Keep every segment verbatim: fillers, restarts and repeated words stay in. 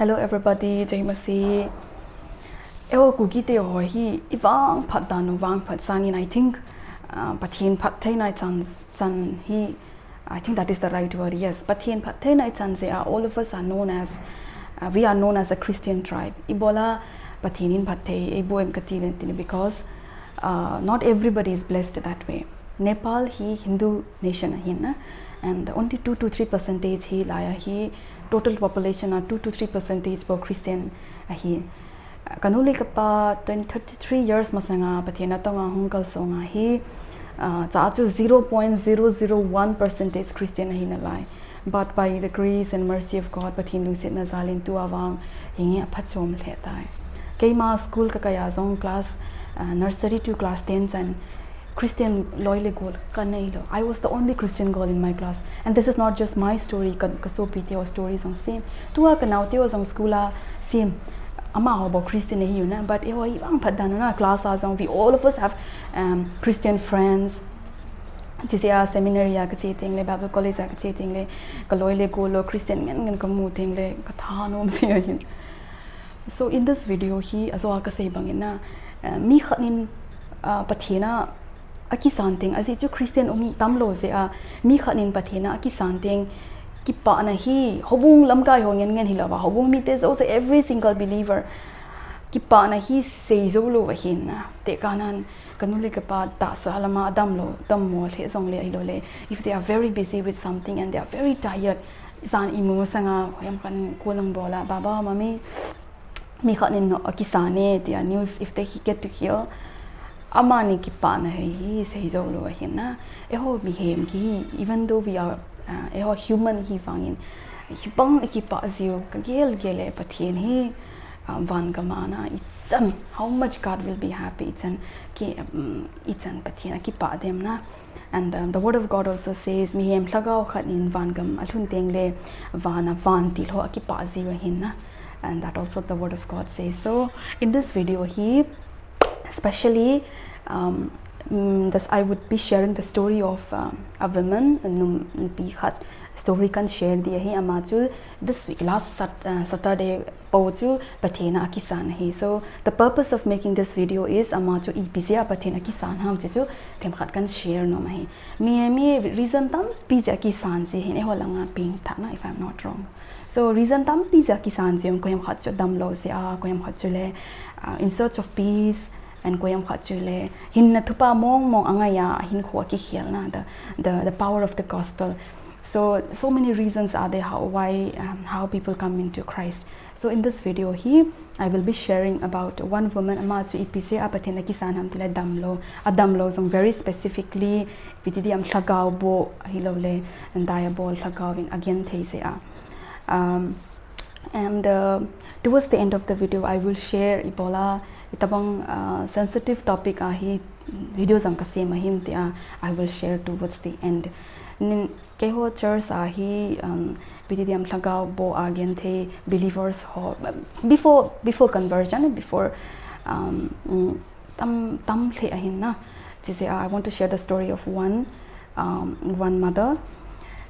Hello everybody, Jai Masih. Eiho Kuki te ho hi i vangphat dan u vangphat sangin, I think, uh, Pathen phattheina i chan, chan hi, I think that is the right word, yes. Pathen phattheina i chan jeh a, all of us are known as, uh, we are known as a Christian tribe. Ibola Pathen in phatthei eiboh em kati len tin, because, uh, not everybody is blessed that way. Nepal hi Hindu nation ahin na, and only two to three percentage hi laiya hi total population a two to three percentage bou Christian ahi. Kanu le kapa twenty, thirty-three years masanga Pathen a tonga hung kalsonga hi, uh, cha chu zero point zero zero one percentage Christian ahi nalai. But by the grace and mercy of God, Pathen lungsetna jalin tua vang hinge aphachom lheh tai. Keima school kakaiya jong class, uh, nursery to class ten chan Christian loi le gol kanei lou. I was the only Christian girl in my class. And this is not just my story, ka, ka sopi teu story jong same. Tua ka nao teu jong school a same. Amaho bou Christian ahi u na, but eiho i vangphat dan u na class a jong we all of us have, um, Christian friends. Chijeh a seminary a kache teng le, Bible college a kache teng le, ka loi le gol lou Christian ngen ngen kamu teng le, kathanom jeh ahin. So in this video hi, ajo a kasei bangin na, uh, mi khat in, uh, Pathen a akisan teng, ajeh chu Christian um tamlou jeh a, mi khat in Pathen a akisan teng, kipana hi, houbung lamkai ho ngen ngen hilou va, houbung mite jouse, every single believer, kipana hi seijou lou ahin na. Tekahnan, kanu le kapa tahsa lama damlou, dammo lheh jongle ahilou le, if they are very busy with something and they are very tired, jan imu masanga, hoiya khat in call lang bol a, "Baba, Mami, mi khat in no akisan e," tia news, if they get to hear, amani kipana hi, hi seijou lou ahin na. Eiho mihem kihi, even though we are, uh, eiho human hi vangin, hibang i kipah jiu, kagel gel e Pathen hi, uh, van gam a na, ichan, how much God will be happy, ichan, ki, um, ichan Pathen akipah dem na. And, um, the word of God also says, mihem lhagao khat in van gam alhun teng le, van a vantil ho akipah jiu ahin na. And that also the word of God says. So, in this video hi, especially, um, mm, this, I would be sharing the story of, um, a woman, a num-, nupi khat story kan share ding ahi, ama chu this week, last Sat-, uh, Saturday, pou chu Pathen a akisan ahi. So, the purpose of making this video is ama chu ipi jeh a Pathen akisan ham ti chu themkhat kan share nom ahi. Mi, mi reason tampi jeh a kisan ji ahin, eiho langa pengtah na, if I'm not wrong. So, reason tampi jeh a kisan ji ahin, koiham khat chu damlou jeh a, koiham khat chu le, uh, in search of peace, and koiham khat chu le hinna thupha mong mong angai a, ahinkho akikhel na, the, the, the power of the gospel. So, so many reasons are there how, why, um, how people come into Christ. So in this video hi, I will be sharing about one woman, ama chu ipi jeh a Pathen a kisan ham tile damlou, adamlou jong very specifically, ipi ti diham lhagao boh ahilou le, diabol lhagao vin agenthei jeh a. Um, and, uh, towards the end of the video, I will share ibola, itobang, uh, sensitive topic a hi video jong kasem ahim tia, I will share towards the end. Nin, Keiho church a hi, um, ipi ti diham lhagao boh a genthei believers ho, before, before conversion, before, um, mm, tam, tam lheh ahin na. Chijeh a, I want to share the story of one, um, one mother.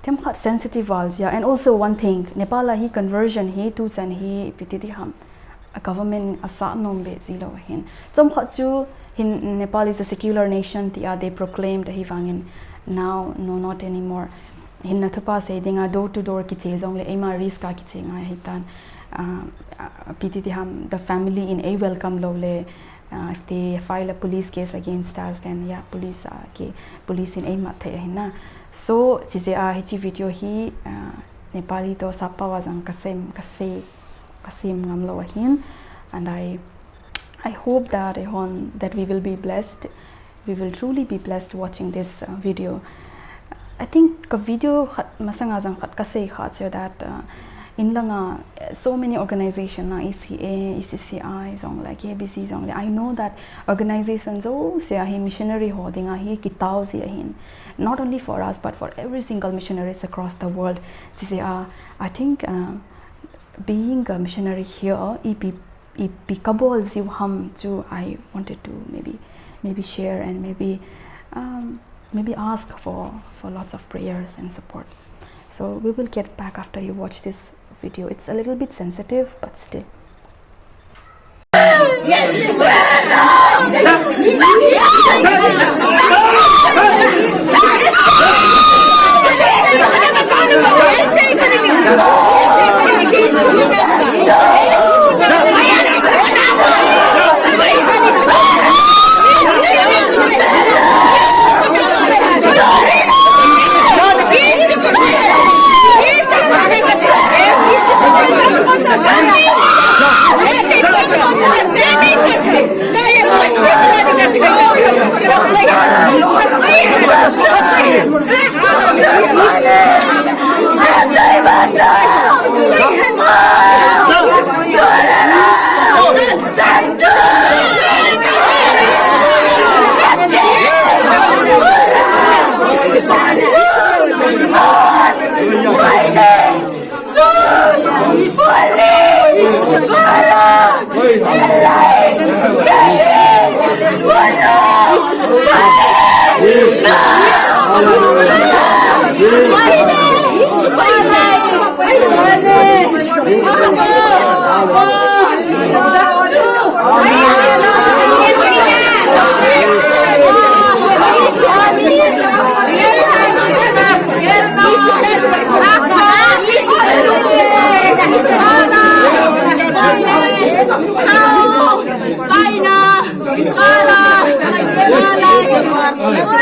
Themkhat sensitive val jeh a, and also one thing, Nepal a hi conversion hi, tuchan hi, ipi ti diham, a government asah nom beh jilou ahin. Chomkhat chu hin Nepal is a secular nation tia they proclaimed ahivangin now, no, not anymore. Hinna thupha sei dinga door to door kiche jongle eima risk a kiche ngai ahitan. Ah, ah, ipi ti diham, the family in ei welcome lou le, ah, if they file a police case against us, then yeah, police, ah, ke, police in ei mat thei ahin na. So, chijeh a hiche video hi, ah, Nepali to sappao a jong kasem, kasei, kasem ngam lou ahin. And I, I hope that, I hope that we will be blessed. We will truly be blessed watching this, uh, video. I think ka video khat masanga jong khat kasei kha chu that, uh, in langa, uh, so many organization na E C A, E C C I jongle, K B C jongle. I know that organization jouse a hi missionary ho dinga hi kitao ji ahin. Not only for us, but for every single missionaries across the world. Chijeh a, I think, uh, being a missionary here, ipi, ipi kabol jiu ham chu I wanted to maybe, maybe share and maybe, um, maybe ask for, for lots of prayers and support. So we will get back after you watch this Video. It's a little bit sensitive, but still.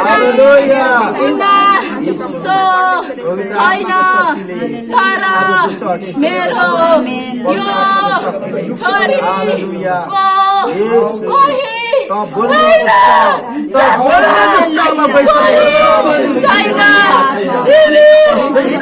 Hallelujah. So, छैन, तर मेरो यो छोरीको कोही छैन। छैन। तिमी अर्को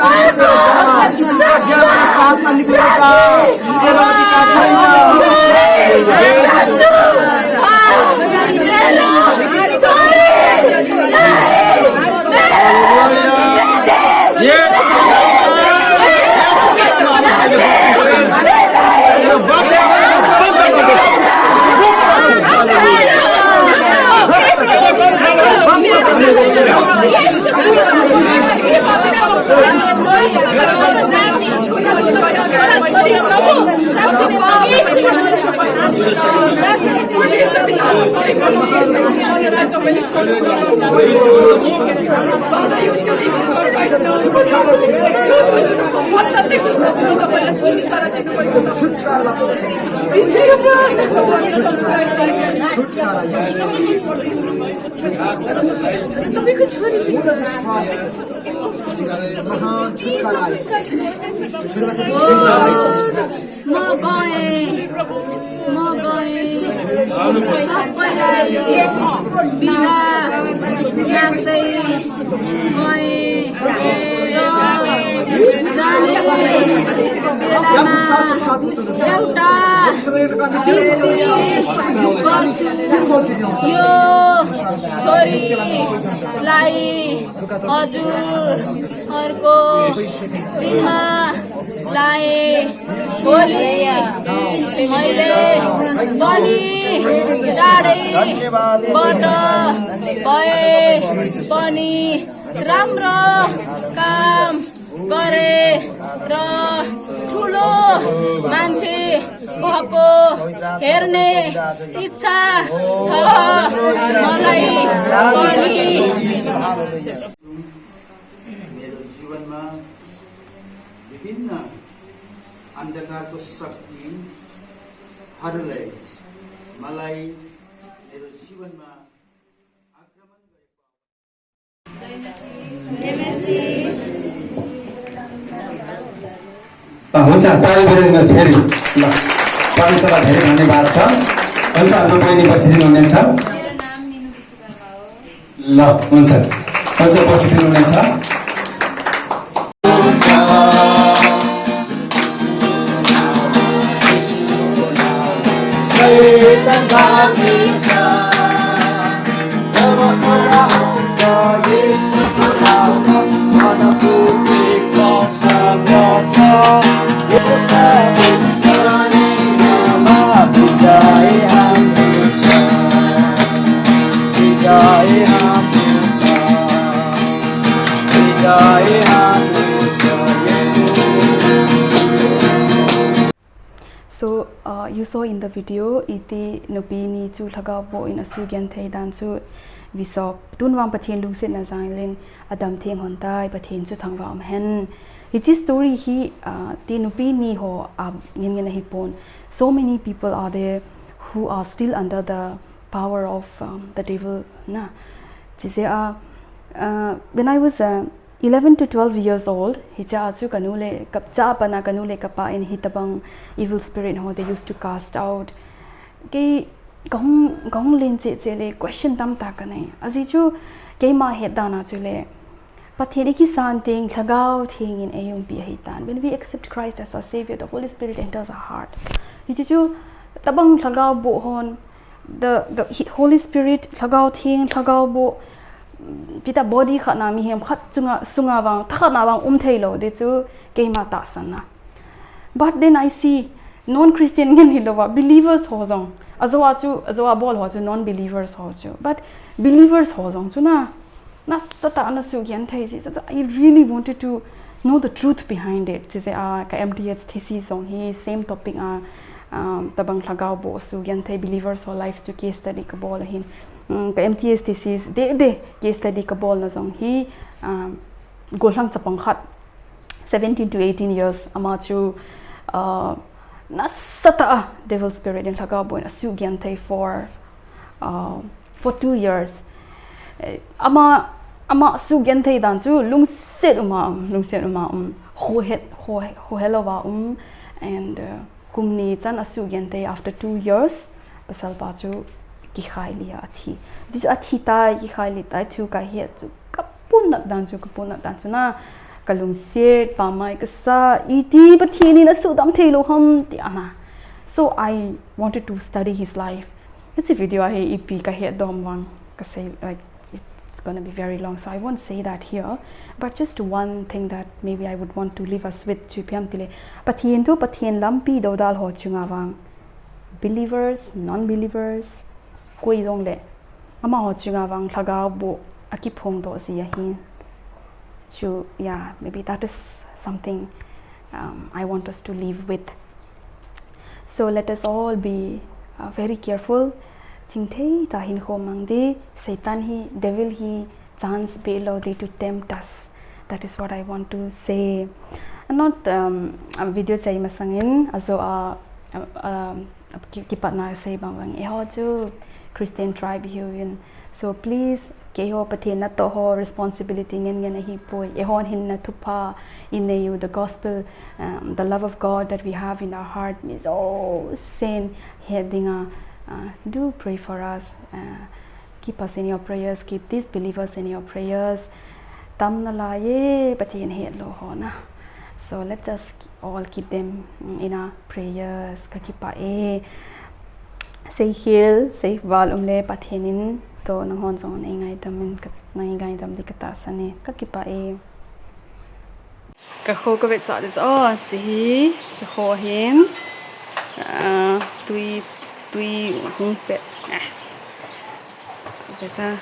म गएँ, म गएँ, सबैलाई बिदा राख्दै गएँ र जाने बेलामा एउटा बिन्ती गर्छु, यो छोरीलाई हजुरहरूको जिम्मा लाए। भोलि मैले पनि टाढैबाट भए पनि राम्रो काम गरेर ठुलो मान्छे भएको हेर्ने इच्छा छ मलाई पनि। मेरो जीवनमा विभिन्न अन्धकारको शक्तिहरूले मलाई मेरो जीवनमा आक्रमण गरेको अ, हुन्छ, ताली बजाइदिनुहोस् फेरि। ल, परमेश्वरलाई धेरै धन्यवाद छ। हुन्छ, हाम्रो बहिनी बसिदिनु हुनेछ। मेरो नाम मिनु विश्वकर्मा हो। ल, हुन्छ, हुन्छ, बसिदिनु हुनेछ। So, uh, you saw in the video, iti nupi ni chu lhagao boh in asugenthei dan chu vi saw. Tun vang Pathen lungsetna jal in adam theng hon tai, Pathen chu thangvah um hen. Hiche story hi, uh, ti nupi ni ho a ngen ngen ahi pon. So many people are there who are still under the power of, um, the devil na. Chijeh a, uh, when I was, uh, eleven to twelve years old, hiche a chu kanu le, ka, cha pana kanu le kapa in hitabang evil spirit ho, they used to cast out. Kei kahung, kahung len cheh cheh le question tamtah kanei. Ajeh chu keima het dan a chu le, Pathen ikisan teng lhagao theng in eiumpi ahitan. When we accept Christ as our Savior, the Holy Spirit enters our heart. Hiche chu tabang lhagao boh hon, the, the Holy Spirit, lhagao theng, lhagao boh, pita body khat na mihem khat chunga, sunga vang, thakhat na vang um thei lou, ti chu keima tahsan na. But then I see non-Christian ngen hilouva, believers ho jong. Ajo a chu, ajo a bol ho chu non-believers ho chu. But believers ho jong chu na, nasatah a nasugenthei jeh chu, I really wanted to know the truth behind it. Chijeh a ka M T H thesis jong hi same topic a, um, tabang lhagao boh sugenthei believers ho lives chu case study kabol ahin. Um, ka M T H thesis deh deh case study kabolna jong hi, um, gollhang chapang khat, seventeen to eighteen years, ama chu, uh, nasatah a devil spirit in lhagao boh in asugenthei for, uh, for two years. Eh, ama, ama sugenthei dan chu lungset uma um, lungset uma um, khohet, khohe, khohe louva um, and, uh, kum ni chan asugenthei, after two years, pasal pa chu kikhai lih a athi. Chu athi tai, kikhai lih tai, thu kahet chu kapunat dan chu, kapunat dan chu na, kalungset, pamai kasa, iti Pathen in asudam thei lou ham, ti ana. So I wanted to study his life. Hiche video a hi ipi kahet dom vang kasei, like, it's gonna be very long, so I won't say that here. But just one thing that maybe I would want to leave us with, chu ipi ham tile, Pathen thu, Pathen lampi doudal ho chunga vang, believers, non-believers, koi jong le, amaho chunga vang lhagao boh akiphong doh ji ahin. Chu, yeah, maybe that is something, um, I want us to live with. So let us all be, uh, very careful. Chingthei tah a hinkho mang ding, Satan hi, devil hi, chance pe lou ding to tempt us. That is what I want to say. And not, um, a video chai masang in, ajo a, a, a, a ki, kipatna sei bang bang. Eiho chu Christian tribe hiuvin. So please, keiho Pathen natoh ho responsibility ngen ngen ahipoi. Eihon hinna thupha inei u, the gospel, um, the love of God that we have in our heart, mi jousen het dinga, uh, do pray for us. Uh, keep us in your prayers, keep these believers in your prayers. Tam nalai e, Pathen hetlou ho na. So let's just all keep them, mm, in our prayers. Kakipah e. Seikhel, seival umle Pathen in toh nanghon jong neingaidam in, ka, neingaidam ding katahsan e. Kakipah e. Kakho kavetsah ding chu, oh, hiche hi, kakho ahin, ah, tui, tui hung pet, yes. Veta.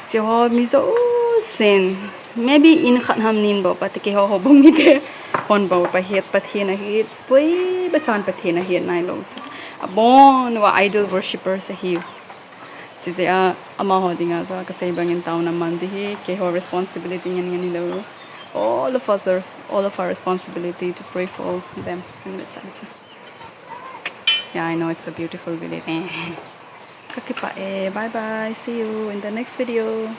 Hiche ho mi jousen, maybe in khat ham ni in bou pa te, keiho houbung mite hon bou pa het, Pathen ahet, poi bachan Pathen ahet nailou chu. Abon uva idol worshippers ahiu. Chijeh a, amaho dinga jong kasei bangin taona man ding hi, keiho responsibility ngen ngen hilou. All of us are, all of our responsibility to pray for them. Yeah, I know it's a beautiful village. Kakipah e, bye bye, see you in the next video.